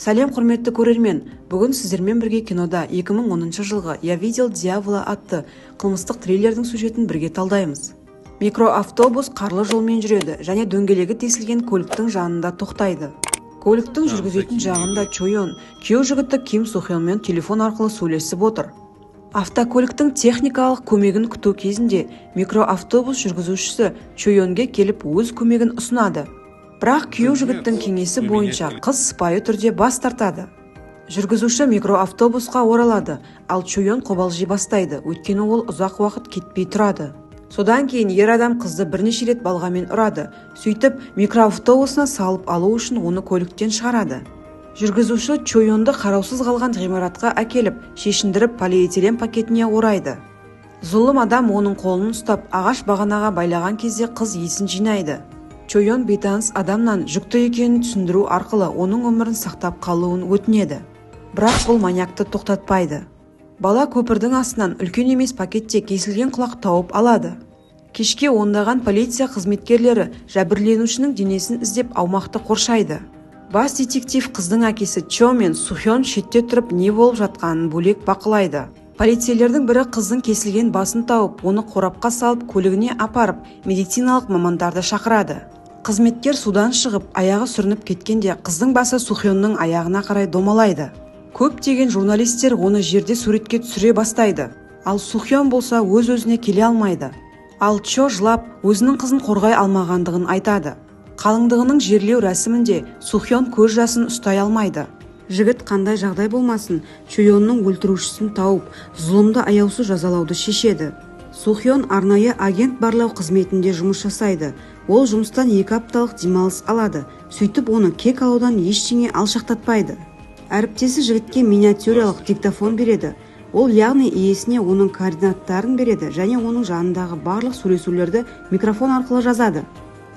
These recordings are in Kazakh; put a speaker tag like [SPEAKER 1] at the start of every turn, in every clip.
[SPEAKER 1] Сәлем, құрметті көрермен! Бүгін сіздермен бірге кинода 2010 жылғы «Я видел дьявола» атты қылмыстық триллердің сюжетін бірге талдаймыз. Микроавтобус қарлы жолмен жүреді және дөңгелегі тесілген көліктің жанында тоқтайды. Көліктің жүргізетін жағында Чойон күйеу жігіті Ким Сухёнмен телефон арқылы сөйлесіп отыр. Автокөліктің техникалық көмегін күту кезінде микроавтобус жүргізушісі Чойонге келіп, өз көмегін ұсынады. Бірақ күйеу жігіттің кеңесі бойынша қыз сыпайы түрде бас тартады. Жүргізуші микроавтобусқа оралады, ал Чойон қобалжи бастайды, өйткені ол ұзақ уақыт кетпей тұрады. Содан кейін ер адам қызды бірнеше рет балғамен ұрады, сөйтіп микроавтобусына салып алу үшін оны көліктен шығарады. Жүргізуші Чойонды қараусыз қалған ғимаратқа әкеліп, шешіндіріп, полиэтилен пакетіне орайды. Зұлым адам оның қолын ұстап, ағаш бағанаға байлаған кезде қыз есін жинайды. Чойон бейтаныс адамнан жүкті екенін түсіндіру арқылы оның өмірін сақтап қалуын өтінеді. Бірақ бұл маньякты тоқтатпайды. Бала көпірдің астынан үлкен емес пакетте кесілген құлақ тауып алады. Кешке ондаған полиция қызметкерлері жәбірленушінің денесін іздеп, аумақты қоршайды. Бас детектив, қыздың әкесі Чо мен Сухён шетте тұрып, не болып жатқанын бөлек бақылайды. Полицейлердің бірі қыздың кесілген басын тауып, оны қорапқа салып, көлігіне апарып, медициналық мамандарды шақырады. Қызметкер судан шығып, аяғы сүрініп кеткенде, қыздың басы Сухённың аяғына қарай домалайды. Көптеген журналистер оны жерде суретке түсіре бастайды, ал Сухён болса өз өзіне келе алмайды. Ал Чо жылап, өзінің қызын қорғай алмағандығын айтады. Қалыңдығының жерлеу рәсімінде Сухён көз жасын ұстай алмайды. Жігіт қандай жағдай болмасын, Чойонның өлтірушісін тауып, зұлымды аяусыз жазалауды шешеді. Сухён арнайы агент барлау қызметінде жұмыс жасайды. Ол жұмыстан 2 апталық демалыс алады, сөйтіп оны кек алудан ештеңе алшақтатпайды. Әріптесі жігітке миниатюралық диктофон береді. Ол, яғни, иесіне оның координаттарын береді және оның жанындағы барлық сөйлесулерді микрофон арқылы жазады.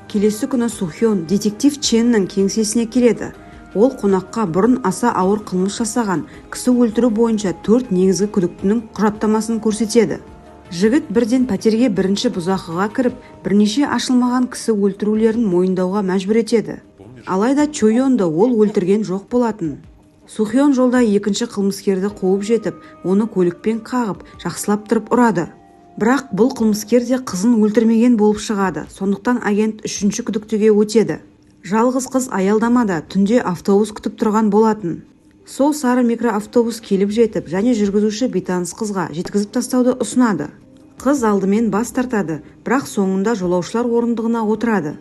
[SPEAKER 1] Келесі күні Сухён детектив Ченнің кеңсесіне келеді. Ол қонаққа бұрын аса ауыр қылмыс жасаған кісі өлтіру бойынша төрт негізгі күдіктінің құжаттамасын көрсетеді. Жігіт бірден пәтерге бірінші бұзақыға кіріп, бірнеше ашылмаған кісі өлтірулерін мойындауға мәжбүр етеді. Алайда Чойонды ол өлтірген жоқ болатын. Сухён жолда екінші қылмыскерді қуып жетіп, оны көлікпен қағып, жақсылап тұрып ұрады. Бірақ бұл қылмыскер де қызын өлтірмеген болып шығады. Сондықтан агент үшінші күдіктіге өтеді. Жалғыз қыз аялдамада түнде автобус күтіп тұрған болатын. Сол сары микроавтобус келіп жетіп және жүргізуші бейтаныс қызға жеткізіп тастауды ұсынады. Қыз алдымен бас тартады, бірақ соңында жолаушылар орындығына отырады.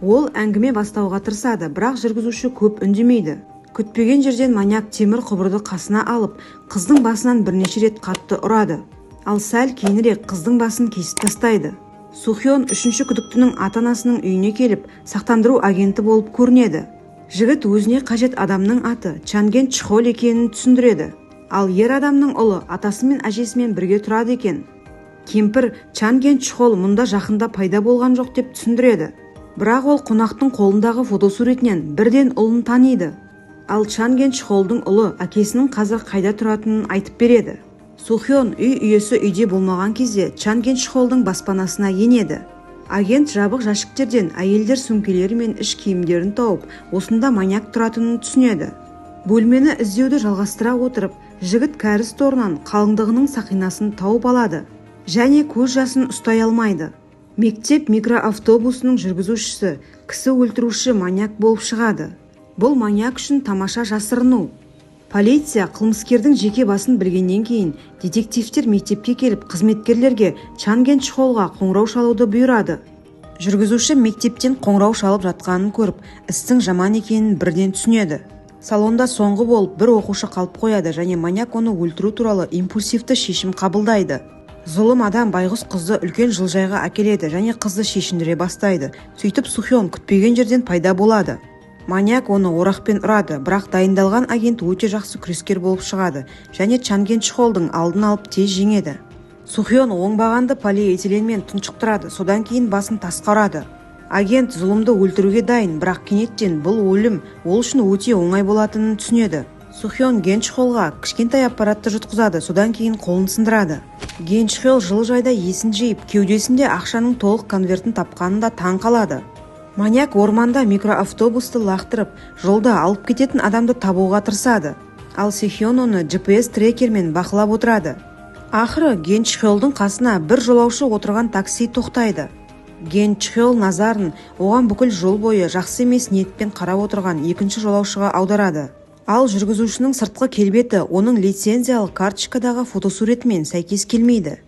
[SPEAKER 1] Ол әңгіме бастауға тырысады, бірақ жүргізуші көп үндемейді. Күтпеген жерден маньяк темір құбырды қасына алып, қыздың басынан бірнеше рет қатты ұрады, ал сәл кейінірек қыздың басын кесіп тастайды. Сухён үшінші күдіктінің ата-анасының үйіне келіп, сақтандыру агенті болып көрінеді. Жігіт өзіне қажет адамның аты Чанген Чхол екенін түсіндіреді. Ал ер адамның ұлы атасы мен әжесімен бірге тұрады екен. Кемпір Чанген Чхол мұнда жақында пайда болған жоқ деп түсіндіреді. Бірақ ол қонақтың қолындағы фотосуретінен бірден ұлын таниды. Ал Чанген Чхолдың ұлы әкесінің қазір қайда тұратынын айтып береді. Сухён үй иесі үйде болмаған кезде Чанген Чхолдың баспанасына енеді. Агент жабық жәшіктерден әйелдер сөмкелері мен іш киімдерін тауып, осында маньяк тұратынын түсінеді. Бөлмені іздеуді жалғастыра отырып, жігіт кәріз торынан қалыңдығының сақинасын тауып алады және көз жасын ұстай алмайды. Мектеп микроавтобусының жүргізушісі кісі өлтіруші маньяк болып шығады. Бұл маньяк үшін тамаша жасырыну. Полиция қылмыскердің жеке басын білгеннен кейін, детективтер мектепке келіп, қызметкерлерге Чанген Чхолға қоңырау шалуды бұйырады. Жүргізуші мектептен қоңырау шалып жатқанын көріп, істің жаман екенін бірден түсінеді. Салонда соңғы болып бір оқушы қалып қояды және маньяк оны өлтіру туралы импульсивті шешім қабылдайды. Зұлым адам байғұс қызды үлкен жылыжайға әкеледі және қызды шешіндіре бастайды. Сөйтіп Сухён күтпеген жерден пайда болады. Маньяк оны орақпен ұрады, бірақ дайындалған агент өте жақсы күрескер болып шығады және Чанген Чхолдың алдын алып, тез жеңеді. Сухён оңбағанды полиэтиленмен тұншықтырады, содан кейін басын тасқа ұрады. Агент зұлымды өлтіруге дайын, бірақ кенеттен бұл өлім ол үшін өте оңай болатынын түсінеді. Сухён Генчхолға кішкентай аппаратты жұтқызады, содан кейін қолын сындырады. Генчхол жылыжайда есін жиып, кеудесінде ақшаның толық конвертін тапқанында таң қалады. Маньяк орманда микроавтобусты лақтырып, жолда алып кететін адамды табуға тырысады. Ал Сухён оны GPS трекермен бақылап отырады. Ақыры Ген Чхёлдың қасына бір жолаушы отырған такси тоқтайды. Ген Чхёл назарын оған бүкіл жол бойы жақсы емес ниетпен қарап отырған екінші жолаушыға аударады. Ал жүргізушінің сыртқы келбеті оның лицензиялық карточкадағы фотосуретімен сәйкес келмейді.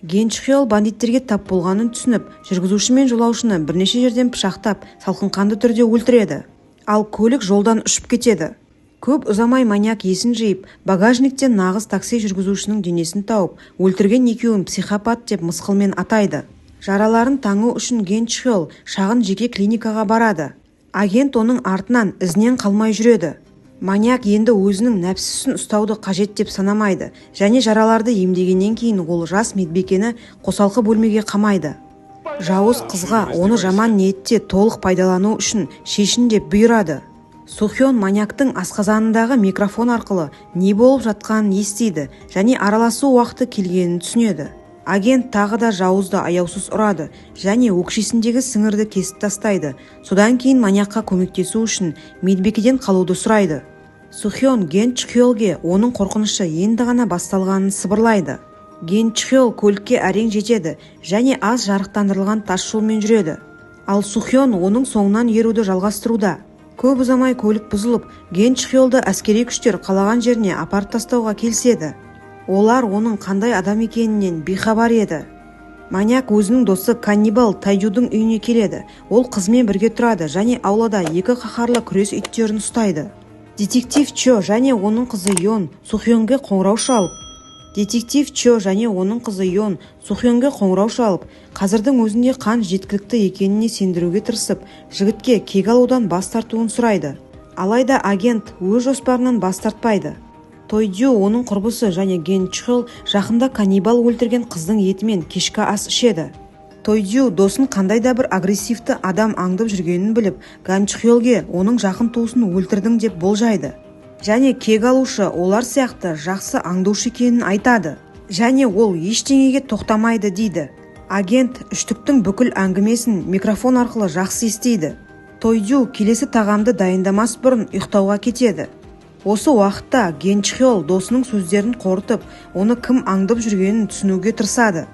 [SPEAKER 1] Ген Чхёл бандиттерге тап болғанын түсініп, жүргізуші мен жолаушыны бірнеше жерден пышақтап, салқынқанды түрде өлтіреді. Ал көлік жолдан ұшып кетеді. Көп ұзамай маньяк есін жиып, багажниктен нағыз такси жүргізушінің денесін тауып, өлтірген екеуін психопат деп мысқылмен атайды. Жараларын таңу үшін Ген Чхёл шағын жеке клиникаға барады. Агент оның артынан ізінен қалмай жүреді. Маньяк енді өзінің нәпсісін ұстауды қажет деп санамайды және жараларды емдегеннен кейін ол жас медбикені қосалқы бөлмеге қамайды. Жауыз қызға оны жаман ниетте толық пайдалану үшін шешін деп бұйырады. Сухён маньяктың асқазанындағы микрофон арқылы не болып жатқанын естиді және араласу уақыты келгенін түсінеді. Агент тағы да жауызды аяусыз ұрады және өкшесіндегі сіңірді кесіп тастайды. Содан кейін маньякқа көмектесу үшін медбикеден қалуды сұрайды. Сухён Ген Чхёлге оның қорқынышы енді ғана басталғанын сыбырлайды. Ген Чхёл көлікке әрең жетеді және аз жарықтандырылған тас жолмен жүреді. Ал Сухён оның соңынан еруді жалғастыруда. Көп ұзамай көлік бұзылып, Ген Чхёлді әскери күштер қалаған жеріне апарып тастауға келіседі. Олар оның қандай адам екенінен бейхабар еді. Маньяк өзінің досы каннибал Тайдюдың үйіне келеді. Ол қызымен бірге тұрады және аулада екі қаһарлы күрес иттерін ұстайды. Детектив Чо және оның қызы Йон Сухёнге қоңырау шалып, Детектив Чо және оның қызы Йон Сухёнге қоңырау шалып, қазірдің өзінде қан жеткілікті екеніне сендіруге тырысып, жігітке кек алудан бас тартуын сұрайды. Алайда агент өз жоспарынан бас тартпайды. Тойдю, оның құрбысы және Ген Чхёл жақында каннибал өлтірген қыздың етімен кешкі ас ішеді. Тойдю досын қандай да бір агрессивті адам аңдып жүргенін біліп, Ган Чхёлге оның жақын туысын өлтірдің деп болжайды. Және кек алушы олар сияқты жақсы аңдушы екенін айтады. Және ол ештеңеге тоқтамайды дейді. Агент үштіктің бүкіл әңгімесін микрофон арқылы жақсы естиді. Тойдю келесі тағамды дайындамас бұрын ұйықтауға кетеді. Осы уақытта Ген Чхёл досының сөздерін қорытып, оны кім аңдып жүргенін түсінуге тырысады.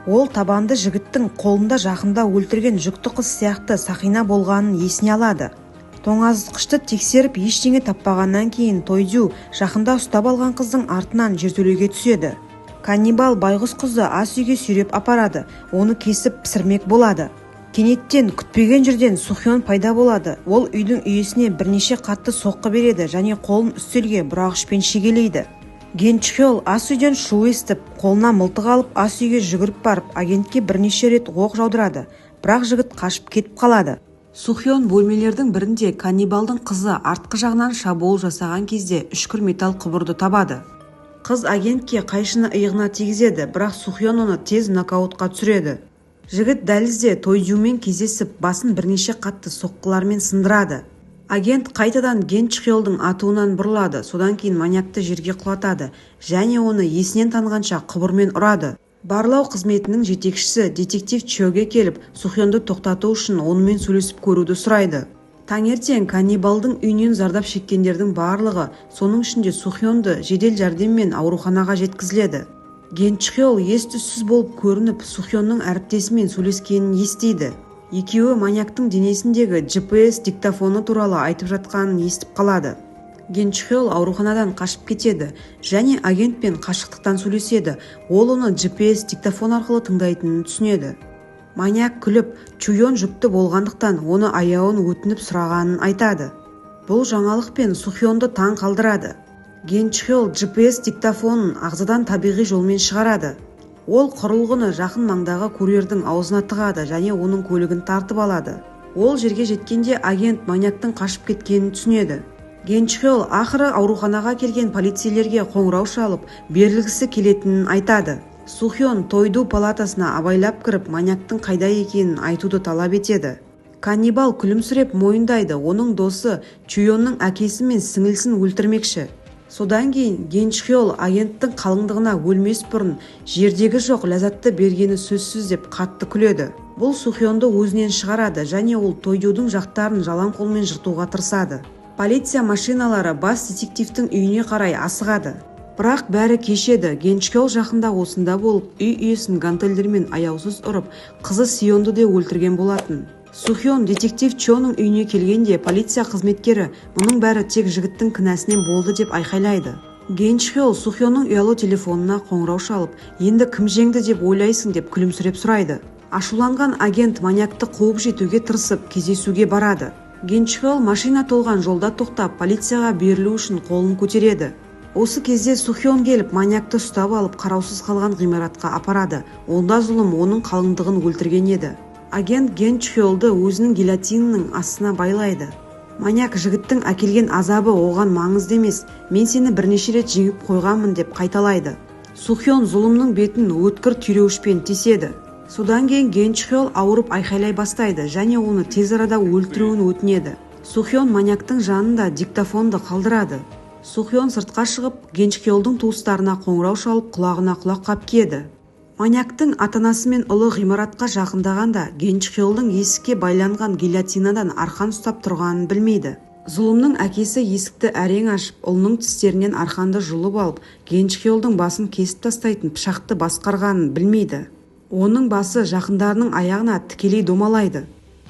[SPEAKER 1] Ол табанды жігіттің қолында жақында өлтірген жүкті қыз сияқты сақина болғанын есіне алады. Тоңазытқышты тексеріп ештеңе таппағаннан кейін Тойдю жақында ұстап алған қыздың артынан жертөлеге түседі. Каннибал байғұс қызды ас үйге сүйреп апарады, оны кесіп пісірмек болады. Кенеттен күтпеген жерден Сухён пайда болады. Ол үйдің иесіне бірнеше қатты соққы береді және қолын үстелге бұрағышпен шегелейді. Ген Чхёл ас үйден шу естіп, қолына мылтық алып ас үйге жүгіріп барып, агентке бірнеше рет оқ жаудырады, бірақ жігіт қашып кетіп қалады. Сухён бөлмелердің бірінде каннибалдың қызы артқы жағынан шабуыл жасаған кезде үшкір металл құбырды табады. Қыз агентке қайшыны иығына тигізеді, бірақ Сухён оны тез нокаутқа түсіреді. Жігіт дәлізде Тойдюмен кездесіп, басын бірнеше қатты соққылармен сындырады. Агент қайтадан Ген Чхёлдың атуынан бұрылады, содан кейін маньякты жерге құлатады және оны есінен танғанша құбырмен ұрады. Барлау қызметінің жетекшісі детектив Чоге келіп, Сухёнды тоқтату үшін онымен сөйлесіп көруді сұрайды. Таңертең каннибалдың үйінен зардап шеккендердің барлығы, соның ішінде Сухёнды жедел жәрдеммен ауруханаға жеткізіледі. Ген Чхёл ес-түссіз болып көрініп, Сухённың әріптесімен сөйлескенін естиді. Екеуі маньяктың денесіндегі GPS диктофоны туралы айтып жатқанын естіп қалады. Ген Чхёл ауруханадан қашып кетеді және агентпен қашықтықтан сөйлеседі. Ол оны GPS диктофон арқылы тыңдайтынын түсінеді. Маньяк күліп, Чуйон жүкті болғандықтан оны аяуын өтініп сұрағанын айтады. Бұл жаңалықпен Сухёнды таң қалдырады. Ген Чхёл GPS диктофонын ағзадан табиғи жолмен шығарады. Ол құрылғыны жақын маңдағы курьердің аузына тығады және оның көлігін тартып алады. Ол жерге жеткенде агент маньяктың қашып кеткенін түсінеді. Ген Чхёл ақыры ауруханаға келген полицейлерге қоңырау шалып, берілгісі келетінін айтады. Сухён Тойду палатасына абайлап кіріп, маньяктың қайда екенін айтуды талап етеді. Каннибал күлімсіреп мойындайды, оның досы Чуйонның әкесі мен сіңілісін өлтірмекші. Содан кейін Ген Чхёл агенттің қалыңдығына өлмес бұрын жердегі жоқ ләззатты бергені сөзсіз деп қатты күледі. Бұл Сухёнды өзінен шығарады және ол Тойдюдің жақтарын жалаң қолмен жыртуға тырысады. Полиция машиналары бас детективтің үйіне қарай асығады. Бірақ бәрі кеш еді. Генчхёл жақында осында болып, үй иесін гантельдермен аяусыз ұрып, қызы Сионды де өлтірген болатын. Сухён детектив Чоның үйіне келгенде, полиция қызметкері мұның бәрі тек жігіттің кінәсінен болды деп айқайлайды. Генчхёл Сухённың ұялы телефонына қоңырау шалып, енді кім жеңді деп ойлайсың деп күлімсіреп сұрайды. Ашуланған агент маньякты қуып жетуге тырысып, кездесуге барады. Генчхёл машина толған жолда тоқтап, полицияға берілу үшін қолын көтереді. Осы кезде Сухён келіп, маньякты ұстап алып, қараусыз қалған ғимаратқа апарады. Онда зұлым оның қалыңдығын өлтірген еді. Агент Генчхёлді өзінің гильотинінің астына байлайды. Маньяк жігіттің әкелген азабы оған маңызды емес, мен сені бірнеше рет жеңіп қойғанмын деп қайталайды. Сухён зұлымның бетін өткір түйреуішпен теседі. Содан кейін Генчхёл ауырып айқайлай бастайды және оны тез арада өлтіруін өтінеді. Сухён маньяктың жанында диктофонды қалдырады. Сухён сыртқа шығып, Генчхёлдің туыстарына қоңырау шалып, құлағына құлаққап киеді. Маньяктың ата-анасы мен ұлы ғимаратқа жақындағанда, Генчхёлдің есікке байланған гильотинадан арқан ұстап тұрғанын білмейді. Зұлымның әкесі есікті әрең ашып, ұлының тістерінен арқанды жұлып алып, Генчхёлдің басын кесіп тастайтын пышақты басқарғанын білмейді. Оның басы жақындарының аяғына тікелей домалайды.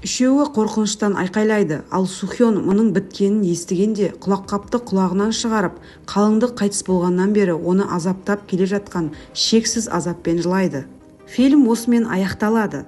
[SPEAKER 1] Үшеуі қорқыныштан айқайлайды, ал Сухён мұның біткенін естігенде құлаққапты құлағынан шығарып, қалыңдық қайтыс болғаннан бері оны азаптап келе жатқан шексіз азаппен жылайды. Фильм осымен аяқталады.